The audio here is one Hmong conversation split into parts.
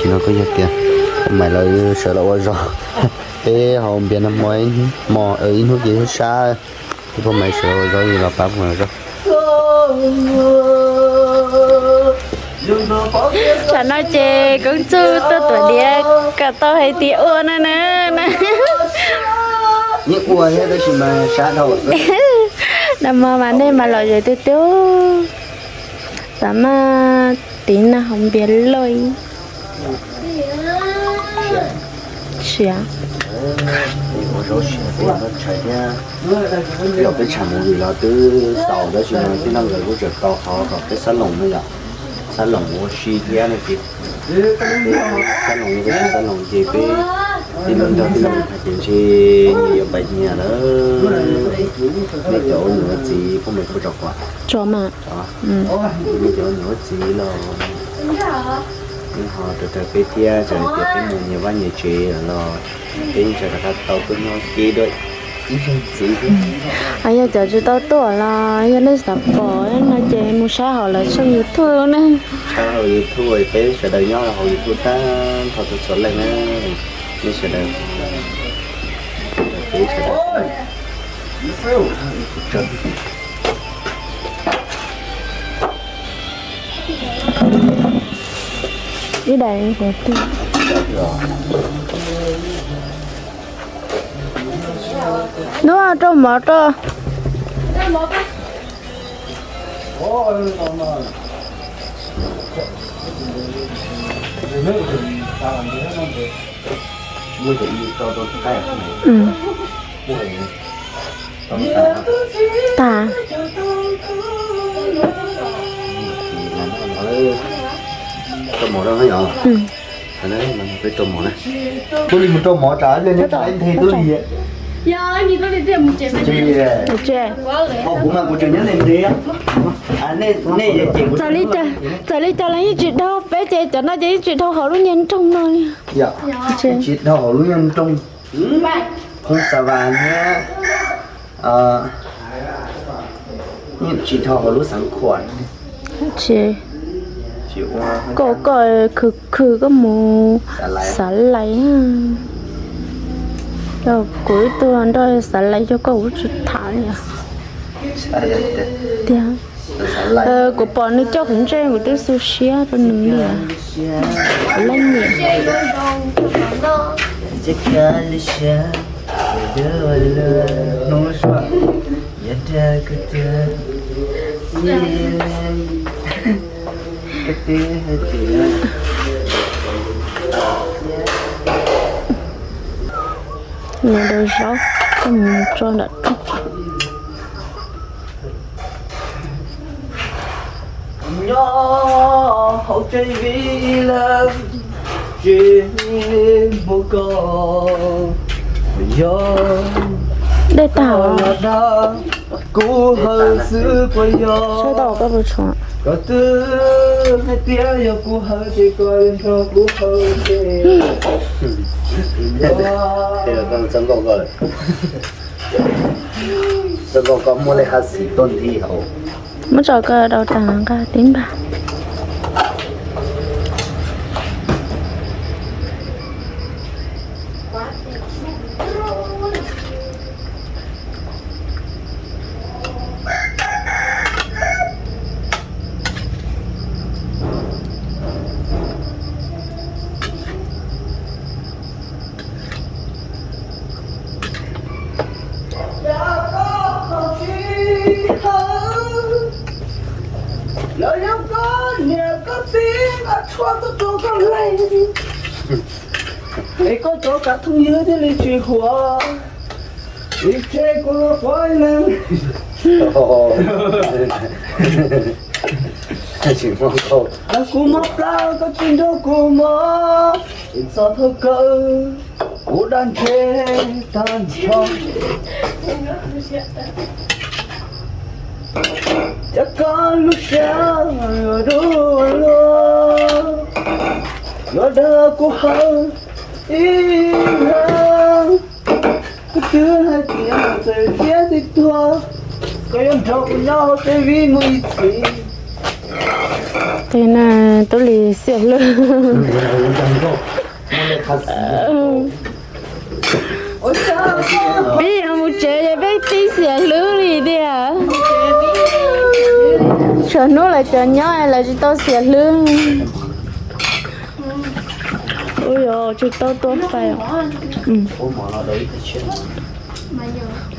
Tam sim no kuj yog tias poj Maiv lawv sawv los ua zog, peb haus npias nag hmo, hmo ib hnub ces sab sab, peb poj Maiv sawv los ua zog, los pab poj Maiv ua zog. Tsam no ces Koob Txuj tuaj tuam diav kom tau hais tias ua no na. Yeej ua thiab tab sis mas sab dhau. Nag hmo mas nej mas lom zem tiag tiag. Tam maj tiv nag haus npias loj siav. Peb tsham mus vim los twb xaus tab sis mas tij laug nkawd kuj tseem tau qhov kom peb xab loos no yom, xab loos ua si thiab no ces, xab loos ua si, xab loos ces peb tij laug nrog tij laug hais tias ntshe nyias yuav pais nyias lawm, nej cov ua niam ua txiv poj Maiv kuj tso kuam, nej cov ua niam ua txiv los nej ho raws raws peb thiab, txawm hais tias peb mus nyias vaj nyias tsev lawm los peb yeej tseem rov qab tau tuaj nyob kev dua ib leeg txiv thiab. Yog cov tsis tau tuaj los yog nej xav pom no ces mus saib hauv lawv tshooj YouTube na. Saib hauv YouTube, peb sawv daws nyob hauv YouTube tag nrho txhua txhua leej na, nej sawv daws, peb sawv daws. Ib daim, hnub rau mov rau. Tag. Kuv li mus rau mov tsam ib pliag neb tsam ib nthe tub li. Kuv mas kuv tseem nyob ntev ntev. Txawm li cas los yeej tsis dhau, peb ces cov no ces yeej tsis dhau hauv lub nyuag nroog no li. Tsis dhau hauv lub nyuag nroog. Phoo xav vas thiab, yeej tsis dhau hauv lub xeev khuam. Koj, koj khwv khwv koj mus xav lais. Kuv ib tug nrog xav lais coj koj kuv tsis tham li tiag. Kuv pom nws coj kuv ntsej kuv twb xu siab rau nws li. Kuv leej niam. Nws daws zaub, koj mus tso nram rooj. Nyob hauv tsev vij lawm, tsis mus koj, yog dej tag los dag kuv hawm xwb puas yog? Koj twb hais tias yog kuv hawm ces koj yuav nrog kuv hawm ces. Txoj nkauj koj muaj lej qab xis tuaj nthi hauv. Muab tso ko rau tas nqa tib npag. Los yog koj niam koj txiv nqa tshuaj tuaj rau koj leej, es koj cov kav thooj ywg thiaj li tsis huam, ib tseg kuv los pov ib leeg. Los kuv mob plab koj tsis nrog kuv mob, es txog thaum kawg kuv dab ntseg tag nrho. Cov koj lub siab yuav dub luag, yuav dag kuv hawm ib leeg. Koj twb hais tias txawm tiav twb tuag, koj yuav nrog kuv nyob hauv tsev vij mus ib txhis. Tej no tub li xiam hlwb. Peb yuav mus tsev ces peb pib xiam hlwb li tiag. Tshuav hnub lawv cov nyob lawv tsis tau xiam hlwb. Ua yog tsis tau tua fais.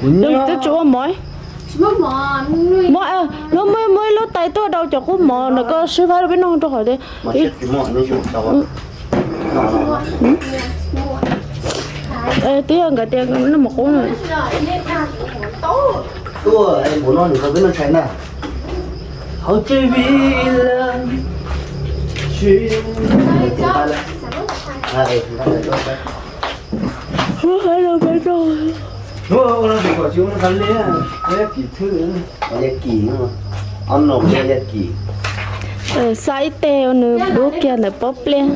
Twb tsis ua mov. Muab, muab, muab ib lub tais tuaj rau cov qub mov ntawm koj sib faib rau peb noj rau qhov tias twb yog nkawd tias noj mov qub no. Xa ib teg nws dub kiag ntawm pob pliaj.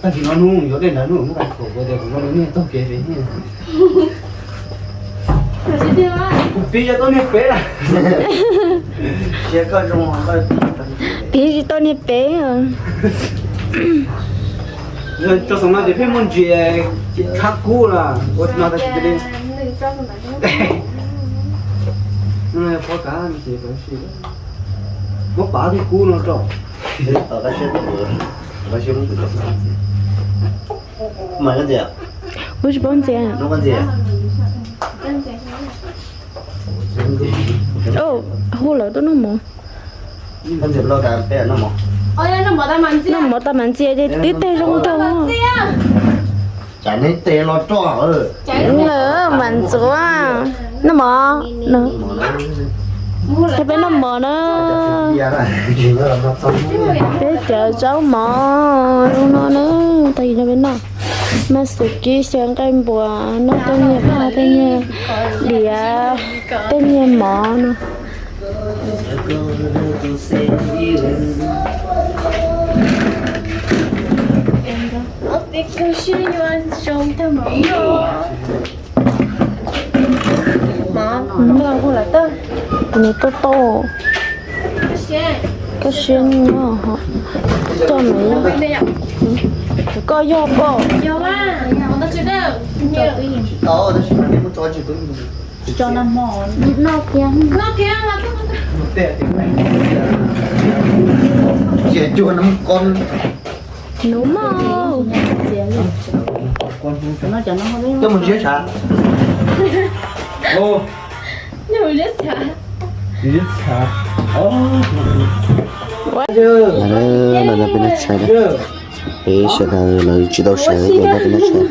Tag kis no nug yuav dej nrad nug muab tais khaum kuv tias kuv no niag taug kev pem. Kuv pib yuav tau niag pem. Pib tsis tau niag pem. Tso xov no ces pheej muaj ntsis khab kub na, ua no tag kis li. Muab pav thiab kub no rau. Ua tsis paub ntxias. Hu lawv tuaj noj mov. Noj mov tas mam ntxias ces tib teg zoo kawg. Mam ntxuav. Noj mov. Peb noj mov na. Peb cov zaub mov zoo no na. Tag kis no peb noj mas xus kib xyaw nqaij npua, noj tej niag phaj tej niag diav tej niag mov no. Nws tuaj tau. Koj siab nyob ho. Coj me, koj yog pom. Cia cuag nab qos. Nub mog. Coj mus ntsiab tshav. Ntsiab tshav. Peb sawv daws lawv tsis tau sawv ces peb noj tshais.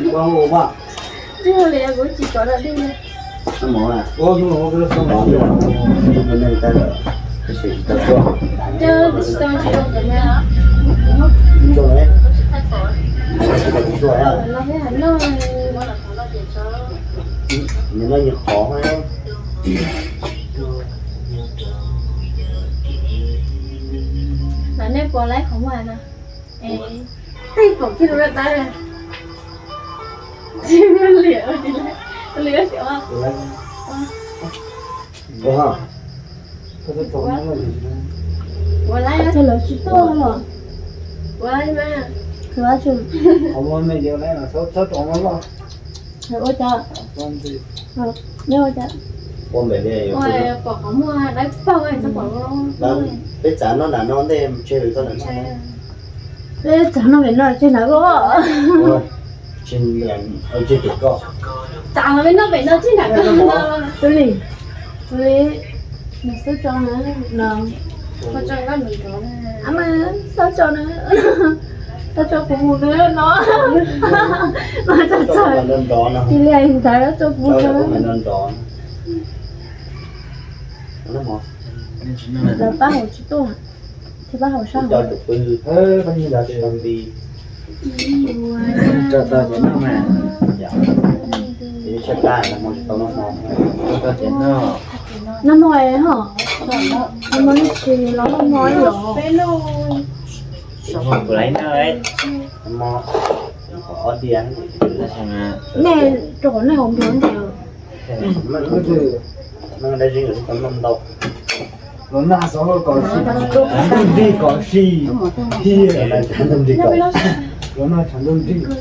Mas nej puas laib qhov muag no? Tej pom kiag rau tab. Tsis muaj liam, liam xyov. Ua lawv tsis tuaj los. Ua lawv tsis. Ua cas? Nyob ua cas? Pom qhov muag dawb paug, peb txav noj nram no ntej tseg koj na. Peb txav noj pem no tseg nram koj. Tseg pem koj. Txav los peb noj pem no tseg nram koj no. Tus li, tus li, nws xub tso na, no. Mas xub tso na, xub tso kuv mus na no. Mas txav txav, cia li hais ntawd tso kuv mus na. Lawv pab hauv tsis tuaj, tsis pab hauv sab hauv. Noj hmo ho, noj hmo ib tsis los noj hmo ib los. Nej rau qhov nej hauv nplog ntawd. Noj dab tsi los tsis tau noj ntau. Los nag xov kom si, tshav ntuj nrig kom si. Los nag tshav ntuj nrig. Tshav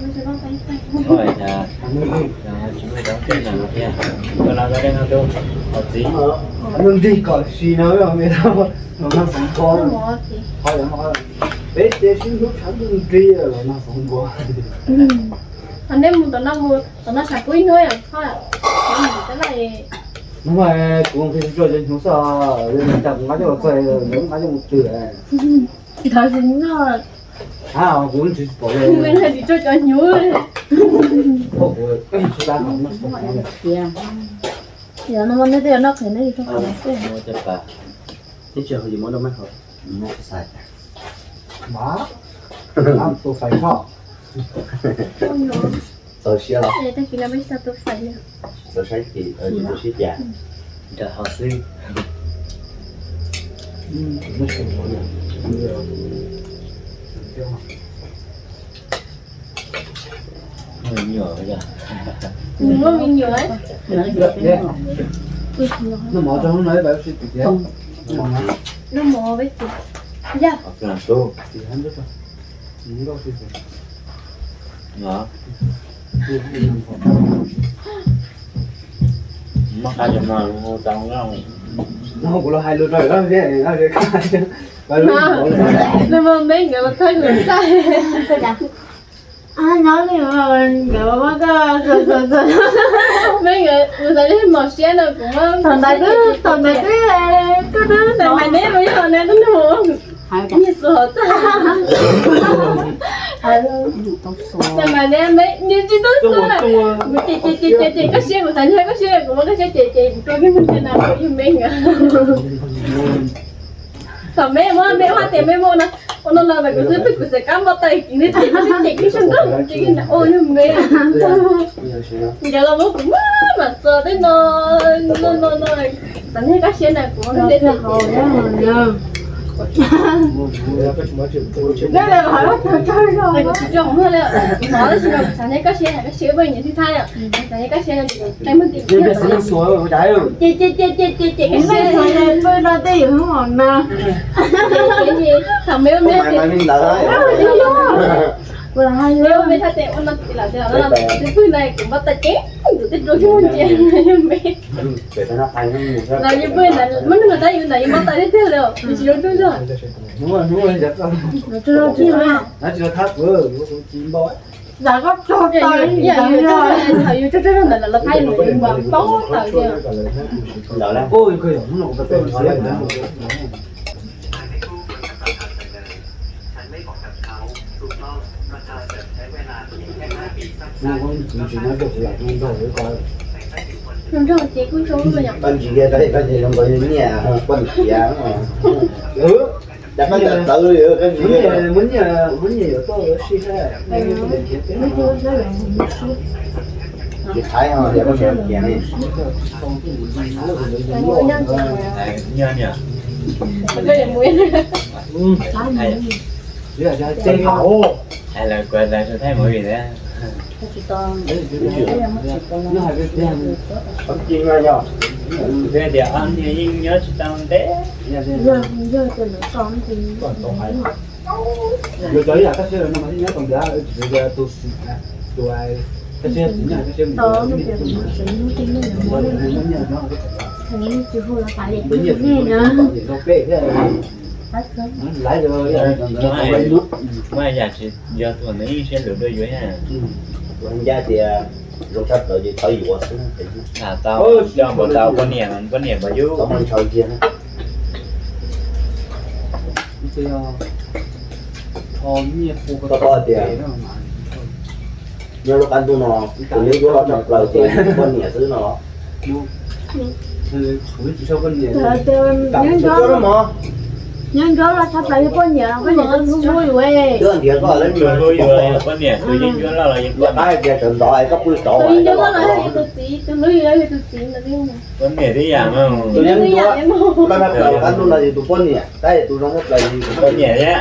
ntuj nrig kom si no, los nag xov kom, peb ces sib hlub tshav ntuj nrig los nag xov kom. Nej mus tom no, mus tom no tshav kub ib hnub yom. Hnub no kuv nqis tsuag cov hnyuv xwb, cas kuv nqa coj los txog, nqa coj mus twg. Kuv tsis pom li, tsis tsuag cov hnyuv. Yog no nej tej noj qhev nej tsis tsuag qhev. Tib tsis muab rau maj hauv. Txaus siab los? Txaus saib ces txaus siab cas? Nrog ho xwb. Muaj me nyuam. Muaj me nyuam. Noj mov rau hnub no ib pab sib tim thiab. Noj mov peb tim. Yog. Muab qab cov no hu tau noj. No kuv los hais lus rau lawv, lawv me nkawd los thawj lus txaj. Nyob li nkawd muab koj, me nkawd mus xav li mos siab no kuv muab. Thaum ntawd twb, thaum ntawd twb, twb twb tais mas neb mus yog neb twb nug. Nyiaj xu hauv txaj. Tais mas neb, neb tsis tau xu na. Kuv ces ces ces ces ces koj siab, kuv xav nyiag koj siab, kuv muab koj siab ces ces kuv rua koj mus ces na kuv yug me nkawd. Thaum me muab me ua tias me muab no, ua no no mas kuv xwb peb kuv xav kab npau taws kiv neb ces koj siab ces koj siab nrog kuv ces koj na ua yug me. Nkawd los muab kuv muab mam txog tej no, no no no, xav nyiag koj siab na kuv muab koj siab ces ces. Kuv tsis tso hauv muag li, kuv hnov tab sis mas kuv xav nyiag koj siab na, koj siab poj niam tib thab yom, xav nyiag koj siab na, qe muag nti. Ces ces ces ces ces koj siab. Pw no tej yus hauv na. Ces ces thaum me ua me, me ua me thaj tes ua no tis lam tes los no twb pw na kuv npau taws ces tus tej rua xyoo cia yog me. Los yus pw ntawd muab nug tab yus ntawd yus npau taws tiag tiag li, yus tsis zoo ntuj zog. Tsis los thab kuv, kuv tsis npau. Yus tso tso ntawd los thab yus paub taws tiag. Nrog ces kuj zoo. Koj ntsis kiag rau koj ces zoo nkaus nyiaj poj niam tiav. Cas koj tawv tawv li koj ntsis. Muab nyiaj, muab nyiaj yuav tuaj ua si thiab. Tsis thaiv ho tias koj tsis tiav ne. Nyiaj niam. Hais lawv kuv lawv rau thaij movie thiab. Twb tias ob niag yeej nyob tsis tau ntev. Yuav cov ib yam kab siab no mas yeej nyob tau ntiav, tus, tus kab siab txiv nyab kab siab mus. Muaj yam tsis yog tus ntawd yeej siab lus dua yuav. Ua ncaj tias zoo tshaj plaws ces thov yuav xwb. Tham tau coj npaum tau poj niam, poj niam npaum yus. Koj paub tias nyob lub qab ntuj no tus neb yuav los tshaj plaws ces poj niam xwb no los. Nyob ncuab los tshaj plaws yog poj niam, poj niam hlub hlub yus. Twb ntiav koj lawm, poj niam tus yeej ncuab loj los yeej qab tias sawv ntxov koj pw sov. Tus yeej ncuab loj los yog tus txiv, tus hlub yus yog tus txiv ntawd. Poj niam tib yam mas. Tus yeej ncuab loj tshaj plaws qab ntuj no yog tus poj niam, tab sis tus zoo tshaj plaws yog tus poj niam thiab.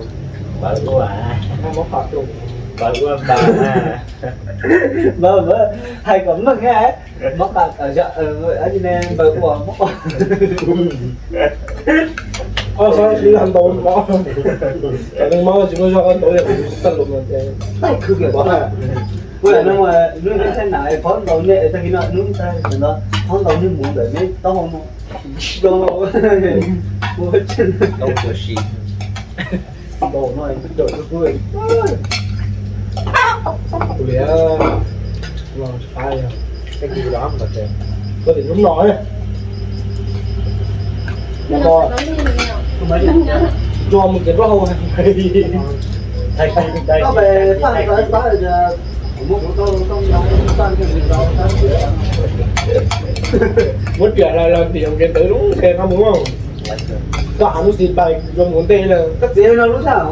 Npawg ua, npawg ua npawg. Npawg, npawg, hais kom meej na. Mob qa, npawg ua mob qa. Ob sab sib lag ntau mob. Cov neeg mob tsis muaj zog ntau yog kuv txaj lus no ces. Kuv lam no hnub no thaij nam phob ntau nej tag kis no hnub tag no phob ntau nej mus ntawm nej taub hau no. Tau ua si. Ntau no cawm tus tub. Kuv liam no tsis qab, koj tim lub no. Tso mus txiav plaub hau. Muab riam los tim nqe ntawd lub nqe qab mus. Koj av lub xis pais kuv tso mus ua ntej na. Koj txiav no lub sab.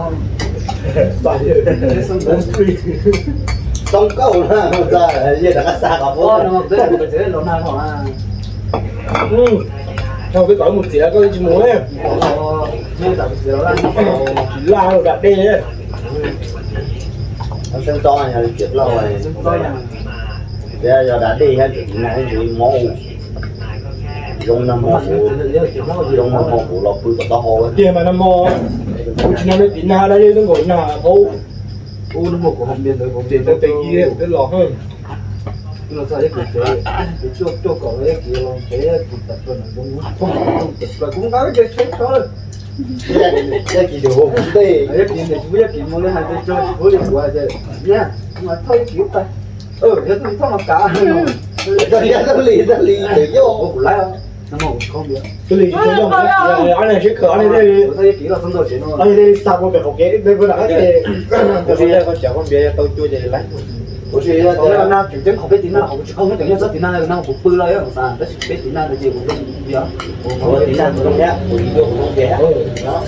Txoov kauj na, yog rov qab xa qhov peb. Thaum peb kom mus txiav koj tsis mus. Tsis laj los da dej. Xeeb txob yog txiav plaub, yog da dej thiab tseem nag thiab mob. Zoo nag hmo, zoo nag hmo kuv los pw tom taub hau. Tiag mas nag hmo kuv tsis nag li tim nag da dej twb nkaus nag hauv. Ub, nag hmo kuv hais ntawd kuv ces tau tes kis twb los. Los txog ib kis tsev, ces cuaj cuaj kaum los ib kis los tsev, ib kis tawm plaws ntawm zoov, kuv nqa ib ce tsheb tso. Ib kis tseem ua kuv ntej, ib kis ntawm kuv ib kis mus li hais tias tso tsis pub li kuv hais tias, niam, kuv mam thauj ib kis ub tag. Yog tug thauj no kav, yog tug li, tug li ntawm yog kuv laiv, no mas kuv tsis khaub ntiav. Tug li tsis tshua yog, ob niag sib khawm, ob niag thiaj li, ob niag thiaj li xa mus pem qaum kev, peb peb lam ces, kuv tsis yog koj cov koj npias yog tau cua ces laiv. Kuv tsis yog na, tseem ceeb qhov peb tiv naj, qhov kuv tsis khaub ntiav cov nyiaj txob tiv naj no kuv pw lawm, kuv xav tab sis peb tiv naj ntawd ces kuv zoo npias, kuv tiv naj kuv zoo thiab, kuv ib cua kuv zoo npias,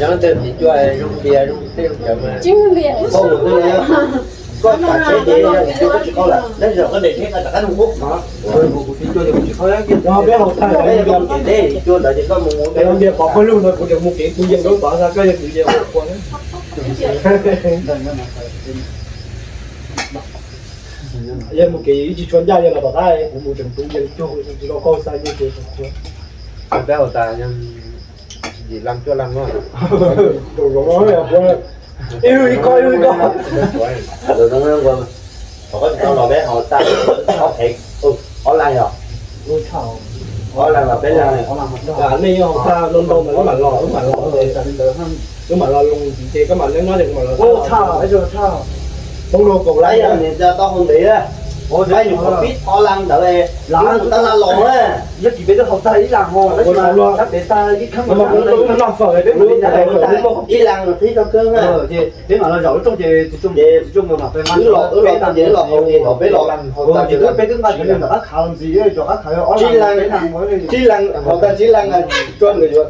yog leej twg tiv cua zoo npias zoo tej zoo cawv mas, koj mus twg los yog koj tsam tsheb ces yog tiv cua koj tsis khaub lawm, neb zaum koj ntes tsheb koj rov qab mus ub no. Kuv tiv cua ces kuv tsis khaub, peb haus tag, peb cua ntawd ces koj mus mus, peb npias pov pawg lug ntawd kuv tseem mus kev tu yees rau tod xav koj yog tus yees ua kua. Yog mus kev ib tsis tshua ncaj yog los tom qab kuv mus tseem tu yees cuag tsis tau koj xa yeej ces kua. Peb haus tas, yim leej cuaj leej no. Ib ko ib ko. Thaum koj tsis tau los peb haus tas, ob phev, ob leeg yog, ob leeg los peb leeg. Nej yog haus tag no ntau mas wb mam los, wb mam los, wb mam los loo ntxiv ces koj mam neb nyob ces kuv mam los. Thaum no kaum lab yog nws tau hau ntev, lab nyuam qhuav pib ob leeg ntawd, lab tab lab los na. Yog kis peb twb haus tag ib leeg ho, tab sis mas sab pem tag ib khab, ib leeg qhib tau kawg. Peb mam los zaum lub rooj ces tsis tsoom, tsis tsoom mam peb, wb los, wb los tag ces wb los haus ces thaum peb los haus tag ces peb twb nqa cov niag ntawm qab khav los ntxiv, cov qab khav ob leeg, tsib leeg, haus tag tsib leeg, tso nws yuav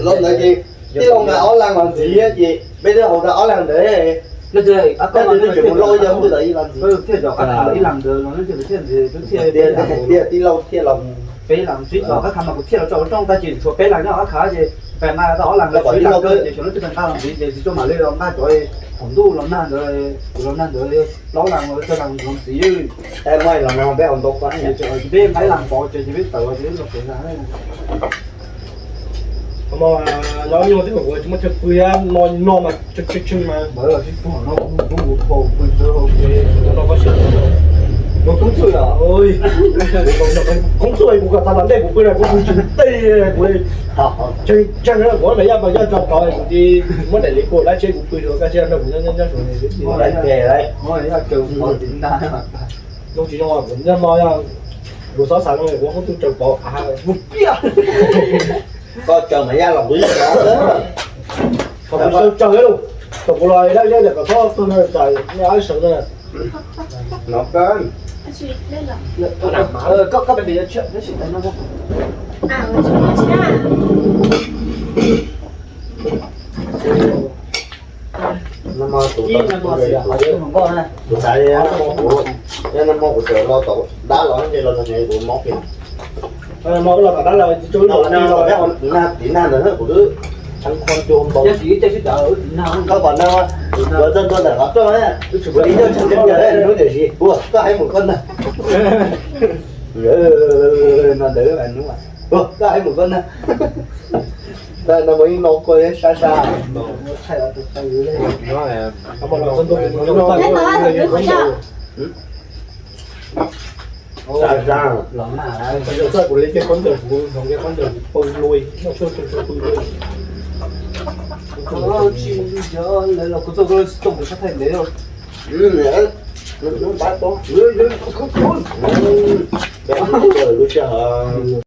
los ntawd ces tij laug nqa ob leeg los ntxiv ces peb twb haus tag ob leeg ntawd. Tab sis twb tseem mus lauj yog wb tau ib leeg ntxiv thiaj cov qab khav ib leeg ntawd los thiaj ntxiv, twb thiaj tij laug thiaj los peb leeg tsib cov qab khav mas kuv thiaj los tso lub rooj tag ces tshuav peb leeg nyob qab khav ces peb nqa tau ob leeg los tshuav ib leeg ces xyov leej twg nqa los ntxiv ces tsis tso mam li los nqa cov thaum ntuj los nag ntawd, kuv los nag ntawd plaub leeg los tsawg leeg los ntxiv. Peb nqa ib leeg pov ces ces peb tawm los ces los pem. Los nyuag twb kom kuv tsis muaj chaw pw thiab, no no mas tsw tsw tsw mas. Ntawd los sib puag no kuv kuv kuv pw ntawd no koj siab. Kuv tub txwj os. Khoob txwj kuv kom tag tom ntej kuv pw na kuv pw tsis tej kuv tseeg tseeg kuv me yaj mas yaj tso tod kuv tsis muab daim li kuv dab tsi kuv pw rau kaj siab nrog kuv nyob nyob nyob suav ne. Zoo tsis zoo kuv nyob no, kuv xob xav zoo kuv khoob txwj tsaws pov. Koj tsaws mas yaj los kuv yeej tsaws. Qhov kuv tsaws tsaws lawm, thaum kuv los dab liab tias kom txhob tuag no txais nej ob sawv na. No koj, koj pem pem yuav tshiab tab sis no. Kuv xav, nag hmo kuv tseem los tom dab los ces los txog kuv mob kiag. Los tom dab los, tiv nag ntawd kuv twb tshee qhov cua npau. Koj pom no, kuv txog ntua ntawm qhov rooj, kuv tiv coj tshee cov hnub tiam sis ua koj hais mus koj ntag. No ntawd ua koj hais mus koj ntag. Tag no mus ib no kua sab sab. Sab sab. Kuv li tej khaub ncaws kuv, kuv li tej khaub ncaws kuv pw lui, noj tshuaj tshuaj pw lui. Kuv txog kuv tsis tau sab thaij ntev. Lub sij hawm